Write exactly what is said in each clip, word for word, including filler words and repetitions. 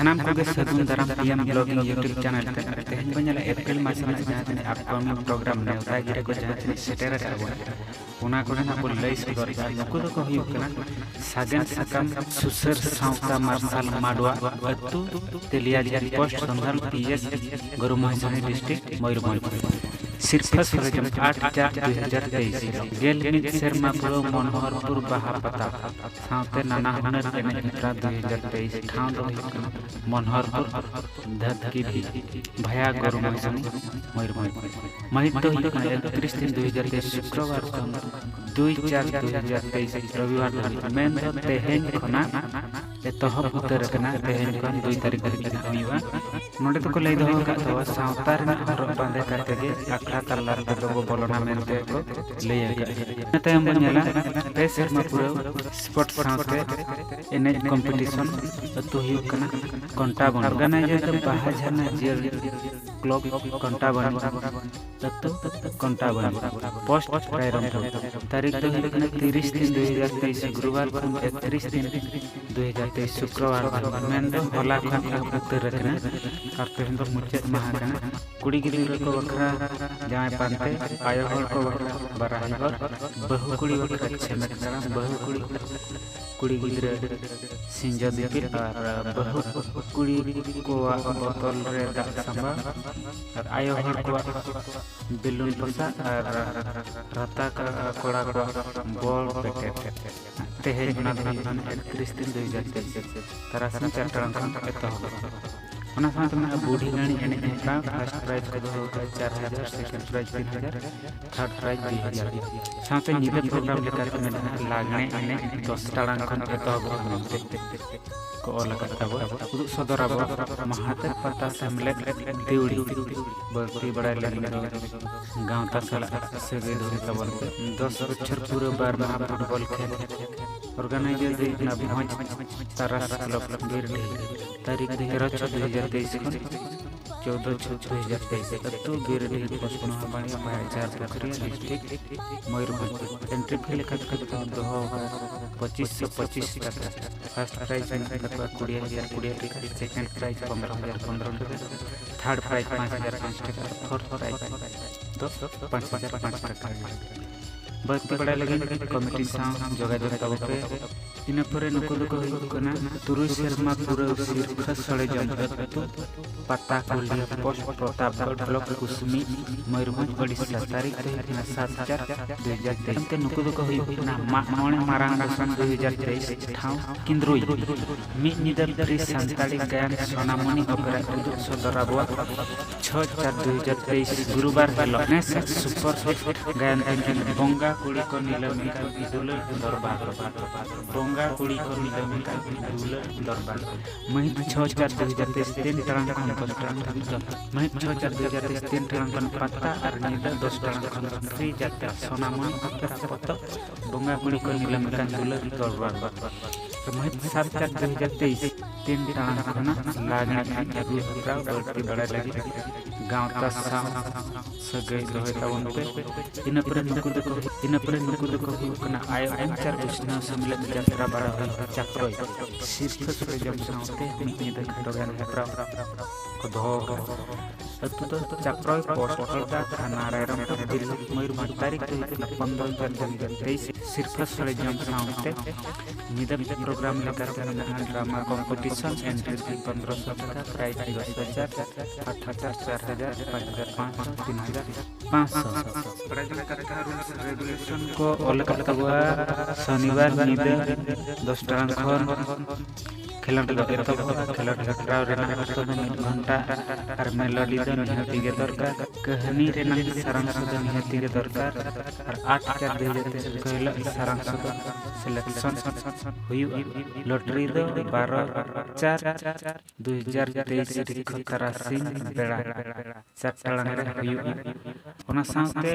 ᱥᱟᱱᱟᱢ ᱠᱚᱜᱮ ᱥᱟᱹᱜᱩᱱ ᱫᱟᱨᱟᱢ P M blogging YouTube channel ᱛᱮ᱾ ᱛᱮᱦᱮᱧ ᱵᱚᱱ ᱧᱮᱞᱟ ᱮᱯᱨᱤᱞ ᱢᱟᱥ ᱨᱮᱱᱟᱜ ᱡᱟᱦᱟᱸ ᱛᱤᱱᱟᱹᱜ ᱟᱯᱠᱟᱢᱤᱝ ᱯᱨᱳᱜᱨᱟᱢ, ᱱᱮᱣᱛᱟ ᱜᱤᱨᱟᱹ ᱠᱚ ᱡᱟᱦᱟᱸ ᱛᱤᱱᱟᱹᱜ ᱥᱮᱴᱮᱨ ᱟᱠᱟᱫ ᱵᱚᱱᱟ, ᱚᱱᱟ ᱠᱚᱨᱮᱱᱟᱜ ᱵᱚᱱ ᱞᱟᱹᱭ ᱥᱚᱫᱚᱨᱮᱫᱼᱟ᱾ ᱱᱩᱠᱩ ᱫᱚᱠᱚ ᱦᱩᱭᱩᱜ ᱠᱟᱱᱟ ᱥᱟᱜᱮᱱ ᱥᱟᱠᱟᱢ ᱥᱩᱥᱟᱹᱨ ᱥᱟᱶᱛᱟ ᱢᱟᱨᱥᱟᱞ ᱢᱟᱰᱣᱟ, ᱟᱹᱛᱩ ᱛᱮᱞᱤᱭᱟᱡᱷᱤᱨᱤ ᱯᱳᱥᱴ ᱥᱚᱱᱫᱷᱟᱞ, ᱯᱤ ᱮᱥ ᱜᱚᱨᱩ ᱢᱚᱦᱮᱥᱟᱱᱤ, ᱰᱤᱥᱴᱨᱤᱠᱴ ᱢᱚᱭᱩᱨᱵᱷᱚᱸᱡᱽ᱾ ᱥᱤᱨᱯᱷᱟᱹ ᱥᱚᱨᱚᱡᱚᱢ ᱟᱴ ᱪᱟᱨ ᱫᱩᱭ ᱦᱟᱡᱟᱨ ᱛᱮᱭᱤᱥ ᱦᱤᱞᱳᱜ ᱜᱮᱞ ᱢᱤᱫ ᱥᱮᱨᱢᱟ ᱯᱩᱨᱟᱹᱣ ᱢᱚᱱᱳᱦᱚᱨᱯᱩᱨ ᱵᱟᱦᱟ ᱯᱟᱛᱟ ᱥᱟᱶᱛᱮ ᱱᱟᱱᱟ ᱦᱩᱱᱟᱹᱨ ᱮᱱᱮᱡ ᱦᱮᱯᱨᱟᱣ ᱫᱩᱭ ᱦᱟᱡᱟᱨ ᱛᱮᱭᱤᱥ᱾ ᱴᱷᱟᱶ ᱫᱚ ᱦᱩᱭᱩᱜ ᱠᱟᱱᱟ ᱢᱚᱱᱳᱦᱚᱨᱯᱩᱨ ᱫᱷᱟᱹᱛᱠᱤᱰᱤ ᱵᱷᱟᱭᱟ ᱜᱚᱨᱩ ᱢᱚᱦᱮᱥᱟᱱᱤ, ᱢᱚᱭᱩᱨᱵᱷᱚᱸᱡᱽ᱾ ᱢᱟᱹᱦᱤᱛ ᱫᱚ ᱦᱩᱭᱩᱜ ᱠᱟᱱᱟ ᱮᱠᱛᱨᱤᱥ ᱛᱤᱱ ᱫᱩᱭ ᱦᱟᱡᱟᱨ ᱛᱮᱭᱤᱥ ᱥᱩᱠᱨᱚᱵᱟᱨ ᱠᱷᱚᱱ ᱫᱩᱭ ᱪᱟᱨ ᱫᱩᱭ ᱦᱟᱡᱟᱨ ᱛᱮᱭᱤᱥ ᱨᱚᱵᱤᱵᱟᱨ ᱫᱷᱟᱹᱵᱤᱡ, ᱢᱮᱱᱫᱚ ᱛᱮᱦᱮᱧ ᱠᱷᱚᱱᱟᱜ ᱮᱛᱚᱦᱚᱵ ᱩᱛᱟᱹᱨ ᱟᱠᱟᱱᱟ᱾ ᱛᱮᱦᱮᱧ ᱠᱷᱚᱱ ᱫᱩᱭ ᱛᱟᱹᱨᱤᱠᱷ ᱫᱷᱟᱹᱵᱤᱡ ᱦᱩᱭᱩᱜᱼᱟ᱾ ᱱᱚᱰᱮ ᱫᱚᱠᱚ ᱞᱟᱹᱭ ᱫᱚᱦᱚ ᱟᱠᱟᱫ ᱛᱟᱵᱚᱱᱟ, ᱥᱟᱶᱛᱟ ᱨᱮᱱᱟᱜ ᱦᱚᱨᱚᱜ ᱵᱟᱸᱫᱮ ᱠᱟᱛᱮ ᱜᱮ ᱟᱠᱷᱲᱟ ᱛᱟᱞᱟ ᱨᱮᱫᱚ ᱠᱚ ᱵᱚᱞᱚᱱᱟ ᱢᱮᱱᱛᱮ ᱠᱚ ᱞᱟᱹᱭ ᱟᱠᱟᱫᱼᱟ᱾ ᱤᱱᱟᱹ ᱛᱟᱭᱚᱢ ᱵᱚᱱ ᱧᱮᱞᱟ ᱯᱮ ᱥᱮᱨᱢᱟ ᱯᱩᱨᱟᱹᱣ ᱥᱯᱳᱨᱴᱥ ᱥᱟᱶᱛᱮ ᱮᱱᱮᱡ ᱠᱚᱢᱯᱤᱴᱤᱥᱚᱱ ᱟᱹᱛᱩ ᱦᱩᱭᱩᱜ ᱠᱟᱱᱟ ᱠᱚᱱᱴᱟᱵᱚᱱ᱾ ᱚᱨᱜᱟᱱᱟᱭᱡᱟᱨ ᱫᱚ ᱵᱟᱦᱟ ᱡᱷᱟᱨᱱᱟ ᱡᱤᱭᱟᱹᱲ ᱠᱞᱟᱵᱽ ᱠᱚᱱᱴᱟᱵᱚᱱ ᱟᱹᱛᱩ, ᱠᱚᱱᱴᱟᱵᱚᱱ᱾ ᱯᱳᱥᱴ ᱨᱟᱭᱨᱚᱝᱯᱩᱨ᱾ ᱛᱟᱹᱨᱤᱠᱷ ᱫᱚ ᱦᱩᱭᱩᱜ ᱠᱟᱱᱟ ᱛᱤᱨᱤᱥ ᱛᱤᱱ ᱫᱩᱭ ᱦᱟᱡᱟᱨ ᱛᱮᱭᱤᱥ ᱜᱩᱨᱩᱵᱟᱨ ᱠᱷᱚᱱ ᱮᱠᱛᱨᱤᱥ ᱛᱤᱱ ᱫᱩᱭ ᱦᱟᱡᱟᱨ ᱛᱮᱭᱤᱥ ᱥᱩᱠᱨᱚᱵᱟᱨ ᱫᱷᱟᱹᱵᱤᱡ, ᱢᱮᱱᱫᱚ ᱦᱚᱞᱟ ᱠᱷᱚᱱ ᱮᱦᱚᱵ ᱩᱛᱟᱹᱨ ᱟᱠᱟᱱᱟ ᱟᱨ ᱛᱮᱦᱮᱧ ᱫᱚ ᱢᱩᱪᱟᱹᱫ ᱢᱟᱦᱟ ᱠᱟᱱᱟ᱾ ᱠᱩᱲᱤ ᱜᱤᱫᱽᱨᱟᱹ ᱠᱚ ᱵᱟᱠᱷᱨᱟ ᱡᱟᱶᱟᱭ ᱯᱟᱱᱛᱮ, ᱟᱭᱳ ᱦᱚᱲ ᱠᱚ ᱵᱟᱠᱷᱨᱟ ᱵᱟᱨᱟᱦᱤ ᱜᱚᱫ, ᱵᱟᱹᱦᱩ ᱠᱩᱲᱤ ᱵᱟᱠᱷᱨᱟ ᱪᱷᱮᱢᱮᱫ ᱛᱟᱲᱟᱢ, ᱵᱟᱹᱦᱩ ᱠᱩᱲᱤ, ᱠᱩᱲᱤ ᱜᱤᱫᱽᱨᱟᱹ ᱥᱤᱧᱡᱚ ᱫᱤᱯᱤᱞ ᱟᱨ ᱵᱟᱹᱦᱩ ᱠᱩᱲᱤ ᱠᱚᱣᱟᱜ ᱵᱚᱛᱚᱞ ᱨᱮ ᱫᱟᱜ ᱥᱟᱢᱵᱟᱣ ᱟᱨ ᱟᱭᱳ ᱦᱚᱲ ᱠᱚᱣᱟᱜ ᱵᱮᱞᱩᱱ ᱯᱚᱥᱟᱜ ᱟᱨ ᱨᱟᱛᱟ ᱠᱚᱲᱟ ᱠᱚᱣᱟᱜ ᱵᱚᱞ ᱯᱮᱴᱮᱫ᱾ ᱛᱮᱦᱮᱧ ᱚᱱᱟ ᱫᱚ ᱦᱩᱭᱩᱜ ᱠᱟᱱᱟ ᱮᱠᱛᱨᱤᱥ ᱛᱤᱱ ᱫᱩᱭ ᱦᱟᱡᱟᱨ ᱛᱮᱭᱤᱥ, ᱛᱟᱨᱟᱥᱤᱧ ᱪᱟᱨ ᱴᱟᱲᱟᱝ ᱠᱷᱚᱱ ᱮᱛᱚᱦᱚᱵᱚᱜᱼᱟ᱾ ᱚᱱᱟ ᱥᱟᱶᱛᱮ ᱢᱮᱱᱟᱜᱼᱟ ᱵᱩᱰᱷᱤ ᱜᱟᱹᱲᱤ ᱮᱱᱮᱡ ᱦᱮᱯᱨᱟᱣ᱾ ᱯᱷᱟᱥᱴ ᱯᱨᱟᱭᱤᱡᱽ ᱠᱚ ᱫᱚᱦᱚ ᱟᱠᱟᱫᱼᱟ ᱪᱟᱨ ᱦᱟᱡᱟᱨ, ᱥᱮᱠᱮᱱᱰ ᱯᱨᱟᱭᱤᱡᱽ ᱛᱤᱱ ᱦᱟᱡᱟᱨ, ᱛᱷᱟᱨᱰ ᱯᱨᱟᱭᱤᱡᱽ ᱫᱩᱭ ᱦᱟᱡᱟᱨ᱾ ᱥᱟᱶᱛᱮ ᱧᱤᱫᱟᱹ ᱯᱨᱳᱜᱨᱟᱢ ᱞᱮᱠᱟᱛᱮ ᱢᱮᱱᱟᱜᱼᱟ ᱞᱟᱜᱽᱬᱮ ᱮᱱᱮᱡ ᱫᱚᱥ ᱴᱟᱲᱟᱝ ᱠᱷᱚᱱ ᱮᱛᱚᱦᱚᱵᱚᱜᱼᱟ ᱢᱮᱱᱛᱮ ᱠᱚ ᱚᱞ ᱟᱠᱟᱫ ᱛᱟᱵᱚᱱᱟ᱾ ᱩᱫᱩᱜ ᱥᱚᱫᱚᱨ ᱟᱵᱚ ᱢᱟᱦᱟᱛᱮ ᱯᱟᱛᱟ ᱥᱮᱢᱞᱮᱫ ᱫᱤᱣᱲᱤ᱾ ᱵᱟᱹᱲᱛᱤ ᱵᱟᱲᱟᱭ ᱞᱟᱹᱜᱤᱫ ᱫᱚ ᱜᱟᱶᱛᱟ ᱥᱟᱞᱟᱜ ᱥᱟᱹᱜᱟᱹᱭ ᱫᱚᱦᱚᱭ ᱛᱟᱵᱚᱱ ᱯᱮ᱾ ᱫᱚᱥ ᱵᱚᱪᱷᱚᱨ ᱯᱩᱨᱟᱹ ᱵᱟᱨ ᱢᱟᱦᱟ ᱯᱷᱩᱴᱵᱚᱞ ᱠᱷᱮᱞ᱾ ᱚᱨᱜᱟᱱᱟᱭᱡᱟᱨ ᱫᱚ ᱦᱩᱭᱩᱜ ᱠᱟᱱᱟ ᱵᱷᱚᱸᱡᱽ ᱛᱟᱨᱟᱥ ᱠᱞᱟᱵᱽ ᱵᱤᱨᱰᱤ᱾ ᱛᱟᱹᱨᱤᱠᱷ ᱫᱚ ᱛᱮᱨᱚ ᱪᱷᱚ ᱫᱩᱭ ᱦᱟᱡᱟᱨ ᱛᱮᱭᱤᱥ ᱠᱷᱚᱱ ᱪᱳᱫᱽᱫᱳ ᱪᱷᱚᱭ ᱫᱩ ᱦᱟᱡᱟᱨ ᱛᱮᱭᱤᱥ᱾ ᱟᱹᱛᱩ ᱵᱤᱨᱰᱤᱦᱤ, ᱯᱳᱥᱴ ᱱᱚᱣᱟ ᱵᱟᱲᱤᱭᱟ, ᱵᱟᱭᱟᱨ ᱡᱷᱟᱲ ᱯᱩᱠᱷᱨᱤ, ᱰᱤᱥᱴᱨᱤᱠᱴ ᱢᱚᱭᱩᱨᱵᱷᱚᱸᱡᱽ᱾ ᱮᱱᱴᱨᱤ ᱯᱷᱤ ᱞᱮᱠᱟ ᱛᱮᱫᱚ ᱫᱚᱦᱚ ᱟᱠᱟᱫᱟ ᱯᱚᱸᱪᱤᱥ ᱥᱚ ᱯᱚᱸᱪᱤᱥ ᱴᱟᱠᱟ᱾ ᱯᱷᱟᱨᱥᱴ ᱯᱨᱟᱭᱤᱡᱽ ᱢᱮᱱᱟᱜ ᱛᱟᱠᱚᱣᱟ ᱠᱩᱲᱤ ᱦᱟᱡᱟᱨ ᱠᱩᱲᱤ ᱴᱟᱠᱟ, ᱥᱮᱠᱮᱱᱰ ᱯᱨᱟᱭᱤᱡᱽ ᱯᱚᱱᱫᱽᱨᱚ ᱦᱟᱡᱟᱨ ᱯᱚᱱᱫᱽᱨᱚ ᱴᱟᱠᱟ, ᱛᱷᱟᱨᱰ ᱯᱨᱟᱭᱤᱡᱽ ᱯᱟᱸᱪ ᱦᱟᱡᱟᱨ ᱯᱟᱸᱪ ᱴᱟᱠᱟ, ᱯᱷᱳᱨᱛᱷ ᱯᱨᱟᱭᱤᱡᱽ ᱫᱚ ᱯᱟᱸᱪ ᱦᱟᱡᱟᱨ ᱯᱟᱸᱪ ᱴᱟᱠᱟ᱾ ᱵᱟᱹᱲᱛᱤ ᱵᱟᱲᱟᱭ ᱞᱟᱹᱜᱤᱫ ᱠᱚᱢᱤᱴᱤ ᱥᱟᱶ ᱡᱳᱜᱟᱡᱳᱜᱽ ᱛᱟᱵᱚ ᱯᱮ᱾ ᱤᱱᱟᱹ ᱯᱚᱨᱮ ᱱᱩᱠᱩ ᱫᱚᱠᱚ ᱦᱩᱭᱩᱜ ᱠᱟᱱᱟ ᱛᱩᱨᱩᱭ ᱥᱮᱨᱢᱟ ᱯᱩᱨᱟᱹᱣ ᱥᱤᱨᱯᱷᱟᱹ ᱥᱚᱲᱮ ᱡᱚᱢ ᱟᱹᱛᱩ, ᱯᱟᱛᱟ ᱠᱩᱞᱦᱤ, ᱯᱳᱥᱴ ᱯᱨᱚᱛᱟᱯᱜᱚᱲ, ᱵᱞᱚᱠ ᱠᱩᱥᱢᱤ, ᱢᱚᱭᱩᱨᱵᱷᱚᱸᱡᱽ᱾ ᱵᱟᱹᱲᱤ ᱥᱟᱛ ᱛᱟᱹᱨᱤᱠᱷ ᱫᱚ ᱦᱩᱭᱩᱜ ᱠᱟᱱᱟ ᱥᱟᱛ ᱪᱟᱨ ᱫᱩ ᱦᱟᱡᱟᱨ ᱛᱮᱭᱤᱥ᱾ ᱱᱩᱠᱩ ᱫᱚᱠᱚ ᱦᱩᱭᱩᱜ ᱠᱟᱱᱟ ᱢᱟᱜ ᱢᱚᱬᱮ ᱢᱟᱨᱟᱝ ᱫᱤᱥᱚᱢ ᱫᱩ ᱦᱟᱡᱟᱨ ᱛᱮᱭᱤᱥ, ᱴᱷᱟᱶ ᱠᱤᱸᱫᱽᱨᱩᱭ᱾ ᱢᱤᱫ ᱧᱤᱫᱟᱹ ᱯᱷᱨᱤ ᱥᱟᱱᱛᱟᱲᱤ ᱜᱟᱭᱟᱱ ᱥᱳᱱᱟᱢᱚᱱᱤ ᱚᱯᱮᱨᱟ ᱩᱫᱩᱜ ᱥᱚᱫᱚᱨ ᱟᱵᱚᱣᱟᱜ ᱪᱷᱚᱭ ᱪᱟᱨ ᱫᱩ ᱦᱟᱡᱟᱨ ᱛᱮᱭᱤᱥ ᱜᱩᱨᱩᱵᱟᱨ ᱦᱤᱞᱳᱜ ᱱᱮᱥ ᱥᱩᱯᱟᱨ ᱦᱤᱴ ᱜᱟᱭᱟᱱ ᱛᱤᱧ ᱵᱚᱸᱜᱟ ᱠᱩᱲᱤ ᱠᱚ ᱱᱤᱞᱟᱹᱢ ᱟᱠᱟᱫ ᱫᱩᱞᱟᱹᱲ ᱫᱚᱨᱵᱟᱨ᱾ ᱵᱚᱸᱜᱟ ᱠᱩᱲᱤ ᱠᱚ ᱱᱤᱞᱟᱹᱢ ᱟᱠᱟᱫ ᱫᱩᱞᱟᱹᱲ ᱫᱚᱨᱵᱟᱨ᱾ ᱢᱟᱹᱦᱤᱛ ᱪᱷᱚᱭ ᱪᱟᱨ ᱫᱩ ᱦᱟᱡᱟᱨ ᱛᱮᱭᱤᱥ, ᱛᱤᱱ ᱴᱟᱲᱟᱝ ᱠᱷᱚᱱ ᱫᱚᱥ ᱴᱟᱲᱟᱝ ᱫᱷᱟᱹᱵᱤᱡ ᱫᱚ᱾ ᱢᱟᱹᱦᱤᱛ ᱪᱷᱚᱭ ᱪᱟᱨ ᱫᱩ ᱦᱟᱡᱟᱨ ᱛᱮᱭᱤᱥ, ᱛᱤᱱ ᱴᱟᱲᱟᱝ ᱠᱷᱚᱱ ᱯᱟᱛᱟ ᱟᱨ ᱧᱤᱫᱟᱹ ᱫᱚᱥ ᱴᱟᱲᱟᱝ ᱠᱷᱚᱱ ᱯᱷᱨᱤ ᱡᱟᱛᱨᱟ ᱥᱳᱱᱟᱢᱚᱱᱤ ᱚᱯᱮᱨᱟ ᱯᱚᱛᱚᱵ ᱵᱚᱸᱜᱟ ᱠᱩᱲᱤ ᱠᱚ ᱱᱤᱞᱟᱹᱢ ᱟᱠᱟᱱ ᱫᱩᱞᱟᱹᱲ ᱫᱚᱨᱵᱟᱨ᱾ ᱢᱟᱹᱦᱤᱛ ᱥᱟᱛ ᱪᱟᱨ ᱫᱩ ᱦᱟᱡᱟᱨ ᱛᱮᱭᱤᱥ, ᱛᱤᱱ ᱴᱟᱲᱟᱝ ᱠᱷᱚᱱᱟᱜ ᱞᱟᱜᱽᱬᱮ ᱮᱱᱮᱡ ᱟᱹᱜᱩ ᱦᱮᱯᱨᱟᱣ ᱵᱟᱹᱲᱛᱤ ᱵᱟᱲᱟᱭ ᱞᱟᱹᱜᱤᱫ ᱜᱟᱶᱛᱟ ᱥᱟᱶ ᱥᱟᱹᱜᱟᱹᱭ ᱫᱚᱦᱚᱭ ᱛᱟᱵᱚᱱ ᱯᱮ᱾ ᱤᱱᱟᱹ ᱯᱚᱨᱮ ᱱᱩᱠᱩ ᱫᱚᱠᱚ, ᱤᱱᱟᱹ ᱯᱚᱨᱮ ᱱᱩᱠᱩ ᱫᱚᱠᱚ ᱦᱩᱭᱩᱜ ᱠᱟᱱᱟ ᱟᱭᱳ ᱮᱢ ᱪᱟᱨ ᱩᱪᱷᱱᱟᱹᱣ ᱥᱮᱢᱞᱮᱫ ᱡᱟᱛᱨᱟ ᱵᱟᱲᱟ ᱦᱩᱭ ᱪᱟᱯᱨᱚᱭ ᱥᱤᱨᱯᱷᱟᱹ ᱥᱚᱨᱮᱡᱚᱢ ᱥᱟᱶᱛᱮ ᱢᱤᱫ ᱧᱤᱫᱟᱹ ᱠᱷᱟᱴᱚ ᱜᱟᱭᱟᱱ ᱦᱮᱯᱨᱟᱣ ᱠᱚ ᱫᱚᱦᱚ ᱟᱠᱟᱫᱟ᱾ ᱟᱹᱛᱩ ᱫᱚ ᱪᱟᱯᱨᱚᱭ, ᱯᱳᱥᱴ ᱠᱷᱚᱲᱫᱟ, ᱛᱷᱟᱱᱟ ᱨᱟᱭᱨᱚᱝᱯᱩᱨ, ᱡᱤᱞᱟ ᱢᱚᱭᱩᱨᱵᱷᱚᱸᱡᱽ᱾ ᱛᱟᱹᱨᱤᱠᱷ ᱫᱚ ᱦᱩᱭᱩᱜ ᱠᱟᱱᱟ ᱯᱚᱱᱨᱚ ᱪᱟᱨ ᱫᱩ ᱦᱟᱡᱟᱨ ᱛᱮᱭᱤᱥ᱾ ᱥᱤᱨᱯᱷᱟᱹ ᱥᱚᱨᱮᱡᱚᱢ ᱥᱟᱶᱛᱮ ᱧᱤᱫᱟᱹ ᱯᱨᱳᱜᱨᱟᱢ ᱞᱮᱠᱟᱛᱮ ᱢᱮᱱᱟᱜᱼᱟ ᱰᱨᱟᱢᱟ ᱠᱚᱢᱯᱤᱴᱤᱥᱚᱱ, ᱮᱱᱴᱨᱤ ᱯᱷᱤ ᱯᱚᱱᱨᱚ ᱥᱚ ᱴᱟᱠᱟ, ᱯᱨᱟᱭᱤᱡᱽ ᱫᱚᱥ ᱦᱟᱡᱟᱨ, ᱯᱷᱟᱥᱴ ᱦᱟᱡᱟᱨ, ᱪᱟᱨ ᱦᱟᱡᱟᱨ, ᱯᱟᱸᱪ ᱦᱟᱡᱟᱨ ᱯᱟᱸᱪᱥᱚ, ᱛᱤᱱ ᱦᱟᱡᱟᱨ ᱯᱟᱸᱪᱥᱚ᱾ ᱵᱟᱲᱟᱭ ᱡᱚᱝ ᱠᱟᱛᱷᱟ, ᱨᱩᱞᱥ ᱨᱮᱜᱩᱞᱮᱥᱚᱱ ᱠᱚ ᱚᱞ ᱟᱠᱟᱫ ᱛᱟᱵᱚᱣᱟ᱾ ᱥᱚᱱᱤᱵᱟᱨ ᱧᱤᱫᱟᱹ ᱫᱚᱥ ᱴᱟᱲᱟᱝ ᱠᱷᱚᱱ ᱠᱷᱮᱞᱳᱰ ᱫᱚ ᱮᱛᱚᱦᱚᱵᱚᱜᱼᱟ᱾ ᱠᱷᱮᱞᱳᱰ ᱦᱮᱯᱨᱟᱣ ᱨᱮᱱᱟᱜ ᱚᱠᱛᱚ ᱫᱚ ᱢᱤᱫ ᱜᱷᱚᱱᱴᱟ ᱟᱨ ᱢᱮᱞᱳᱰᱤ ᱫᱚ ᱱᱤᱦᱟᱹᱛᱤ ᱜᱮ ᱫᱚᱨᱠᱟᱨ᱾ ᱠᱟᱹᱦᱱᱤ ᱨᱮᱱᱟᱜ ᱥᱟᱨᱟᱝᱥᱚ ᱫᱚ ᱱᱤᱦᱟᱹᱛᱤ ᱜᱮ ᱫᱚᱨᱠᱟᱨ᱾ ᱟᱨ ᱟᱴ ᱪᱟᱨ ᱫᱩ ᱦᱟᱡᱟᱨ ᱛᱮᱭᱤᱥ ᱦᱤᱞᱳᱜ ᱥᱟᱨᱟᱝᱥᱚ ᱫᱚ ᱥᱤᱞᱮᱠᱥᱚᱱ ᱦᱩᱭᱩᱜᱼᱟ᱾ ᱞᱚᱴᱟᱨᱤ ᱫᱚ ᱵᱟᱨᱚ ᱪᱟᱨ ᱫᱩ ᱦᱟᱡᱟᱨ ᱛᱮᱭᱤᱥ ᱨᱤᱠᱷᱚ ᱛᱟᱨᱟᱥᱤᱧ ᱵᱮᱲᱟ ᱪᱟᱨ ᱴᱟᱲᱟᱝ ᱨᱮ ᱦᱩᱭᱩᱜᱼᱟ᱾ ᱚᱱᱟ ᱥᱟᱶᱛᱮ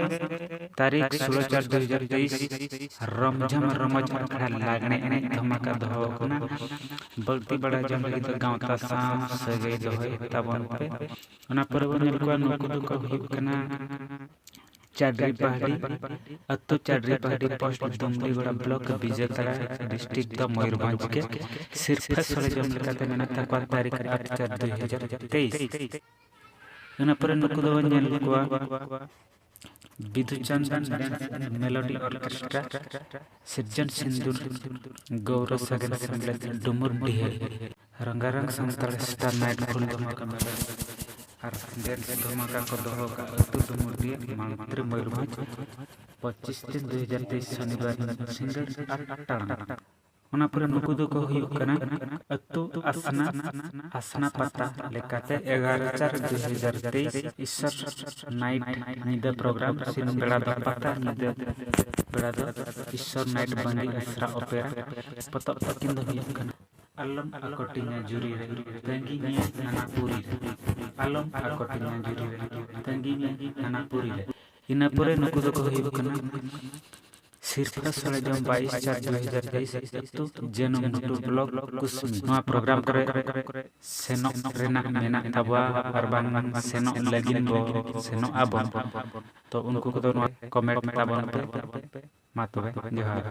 ᱛᱟᱹᱨᱤᱠᱷ ᱥᱳᱞᱳ ᱪᱟᱨ ᱫᱩ ᱦᱟᱡᱟᱨ ᱛᱮᱭᱤᱥ ᱨᱚᱢᱡᱷᱚᱢ ᱨᱚᱢᱚᱡᱽ ᱟᱠᱷᱲᱟ ᱞᱟᱜᱽᱬᱮ ᱮᱱᱮᱡ ᱫᱷᱟᱢᱟᱠᱟ ᱫᱚᱦᱚ ᱟᱠᱟᱱᱟ᱾ ᱵᱟᱹᱲᱛᱤ ᱵᱟᱲᱟᱭ ᱡᱚᱝ ᱞᱟᱹᱜᱤᱫ ᱫᱚ ᱜᱟᱶᱛᱟ ᱥᱟᱶ ᱥᱟᱹᱜᱟᱹᱭ ᱫᱚᱦᱚᱭ ᱛᱟᱵᱚᱱ ᱯᱮ᱾ ᱚᱱᱟ ᱯᱚᱨᱮ ᱵᱚᱱ ᱧᱮᱞ ᱠᱚᱣᱟ, ᱱᱩᱠᱩ ᱫᱚᱠᱚ ᱦᱩᱭᱩᱜ ᱠᱟᱱᱟ ᱪᱟᱰᱨᱤ ᱯᱟᱦᱟᱰᱤ ᱟᱹᱛᱩ, ᱪᱟᱰᱨᱤ ᱯᱟᱦᱟᱰᱤ ᱯᱳᱥᱴ, ᱫᱩᱢᱰᱤᱜᱚᱲᱟ ᱵᱞᱚᱠ, ᱵᱤᱡᱮᱛᱟᱲᱟ, ᱰᱤᱥᱴᱨᱤᱠᱴ ᱫᱚ ᱢᱚᱭᱩᱨᱵᱷᱚᱸᱡᱽ ᱜᱮ᱾ ᱥᱤᱨᱯᱷᱟᱹ ᱥᱚᱨᱮᱡᱚᱢ ᱞᱮᱠᱟᱛᱮ ᱢᱮᱱᱟᱜ ᱛᱟᱠᱚᱣᱟ ᱛᱟᱹᱨᱤᱠᱷ ᱟᱴ ᱪᱟᱨ ᱫᱩ ᱦᱟᱡᱟᱨ ᱛᱮᱭᱤᱥ᱾ ᱤᱱᱟᱹ ᱯᱚᱨᱮ ᱱᱩᱠᱩ ᱫᱚᱵᱚᱱ ᱧᱮᱞ ᱠᱚᱣᱟ Bidu Chandan dance and melody orchestra, ᱥᱤᱨᱡᱚᱱ ᱥᱤᱱᱫᱩᱨ, ᱜᱚᱣᱨᱚ ᱥᱟᱜᱮᱱ ᱥᱮᱢᱞᱮᱫ, ᱰᱩᱢᱩᱨᱰᱤᱦᱟᱹ, ᱨᱟᱝᱜᱟᱨᱟᱝ ᱥᱟᱱᱛᱟᱲ ᱥᱴᱟᱨ ᱱᱟᱭᱤᱴ ᱯᱷᱩᱞ ᱫᱷᱟᱢᱟᱠᱟ ᱢᱮᱞᱳᱰᱤ ᱟᱨ ᱰᱮᱱᱥ ᱫᱷᱟᱢᱟᱠᱟ ᱠᱚ ᱫᱚᱦᱚ ᱟᱠᱟᱫ ᱟᱹᱛᱩ ᱰᱩᱢᱩᱨᱰᱤᱦᱟᱹ, ᱢᱟᱱᱛᱨᱤ ᱢᱚᱭᱩᱨᱵᱷᱚᱸᱡᱽ, ᱯᱚᱸᱪᱤᱥ ᱛᱤᱱ ᱫᱩ ᱦᱟᱡᱟᱨ ᱛᱮᱭᱤᱥ ᱥᱚᱱᱤᱵᱟᱨ ᱥᱤᱸᱜᱟᱹᱲ ᱟᱴ ᱴᱟᱲᱟᱝ᱾ ᱚᱱᱟ ᱯᱚᱨᱮ ᱱᱩᱠᱩ ᱫᱚᱠᱚ ᱦᱩᱭᱩᱜ ᱠᱟᱱᱟ ᱟᱹᱛᱩ ᱟᱥᱱᱟ, ᱟᱥᱱᱟ ᱯᱟᱛᱟ ᱞᱮᱠᱟᱛᱮ ᱮᱜᱟᱨᱚ ᱪᱟᱨ ᱫᱩ ᱦᱟᱡᱟᱨ ᱛᱮᱭᱤᱥ ᱤᱥᱥᱚᱨ ᱱᱟᱭᱤᱴ ᱧᱤᱫᱟᱹ ᱯᱨᱳᱜᱨᱟᱢ, ᱥᱤᱧ ᱵᱮᱲᱟ ᱫᱚ ᱯᱟᱛᱟ, ᱧᱤᱫᱟᱹ ᱵᱮᱲᱟ ᱫᱚ ᱤᱥᱥᱚᱨ ᱱᱟᱭᱤᱴ ᱵᱟᱝᱜᱤ ᱟᱥᱨᱟ ᱚᱯᱮᱨᱟ᱾ ᱯᱚᱛᱚᱵ ᱛᱟᱹᱠᱤᱱ ᱫᱚ ᱦᱩᱭᱩᱜ ᱠᱟᱱᱟ ᱟᱞᱚᱢ ᱟᱠᱚᱴᱤᱧᱟ ᱡᱩᱨᱤ ᱨᱮ, ᱛᱟᱺᱜᱤ ᱢᱮᱭᱟᱭ ᱦᱟᱱᱟ ᱯᱩᱨᱤ ᱨᱮ᱾ ᱟᱞᱚᱢ ᱟᱠᱚᱴᱤᱧᱟ ᱡᱩᱨᱤ ᱨᱮ, ᱛᱟᱺᱜᱤ ᱢᱮᱭᱟᱭ ᱦᱟᱱᱟ ᱯᱩᱨᱤ ᱨᱮ᱾ ᱤᱱᱟᱹ ᱯᱚᱨᱮ ᱱᱩᱠᱩ ᱫᱚᱠᱚ ᱦᱩᱭᱩᱜ ᱠᱟᱱᱟ ᱥᱤᱨᱯᱷᱟᱹ ᱥᱚᱨᱮᱡᱚᱢ ᱵᱟᱭᱤᱥ ᱪᱟᱨ ᱫᱩ ᱦᱟᱡᱟᱨ ᱛᱮᱭᱤᱥ ᱟᱹᱛᱩ ᱡᱟᱹᱱᱩᱢ ᱜᱷᱩᱴᱩ ᱵᱞᱚᱠ ᱠᱩᱥᱢᱤ᱾ ᱱᱚᱣᱟ ᱯᱨᱳᱜᱨᱟᱢ ᱠᱚᱨᱮ ᱥᱮᱱᱚᱜ ᱨᱮᱱᱟᱜ ᱢᱮᱱᱟᱜ ᱛᱟᱵᱚᱣᱟ ᱟᱨ ᱵᱟᱝ ᱥᱮᱱᱚᱜ ᱞᱟᱹᱜᱤᱫ ᱵᱚ ᱥᱮᱱᱚᱜ ᱟᱵᱚᱱ᱾ ᱛᱚ ᱩᱱᱠᱩ ᱠᱚᱫᱚ ᱱᱚᱣᱟ ᱠᱚᱢᱮᱱᱴ ᱛᱟᱵᱚᱱ ᱯᱮ᱾ ᱢᱟ ᱛᱚᱵᱮ ᱡᱚᱦᱟᱨ᱾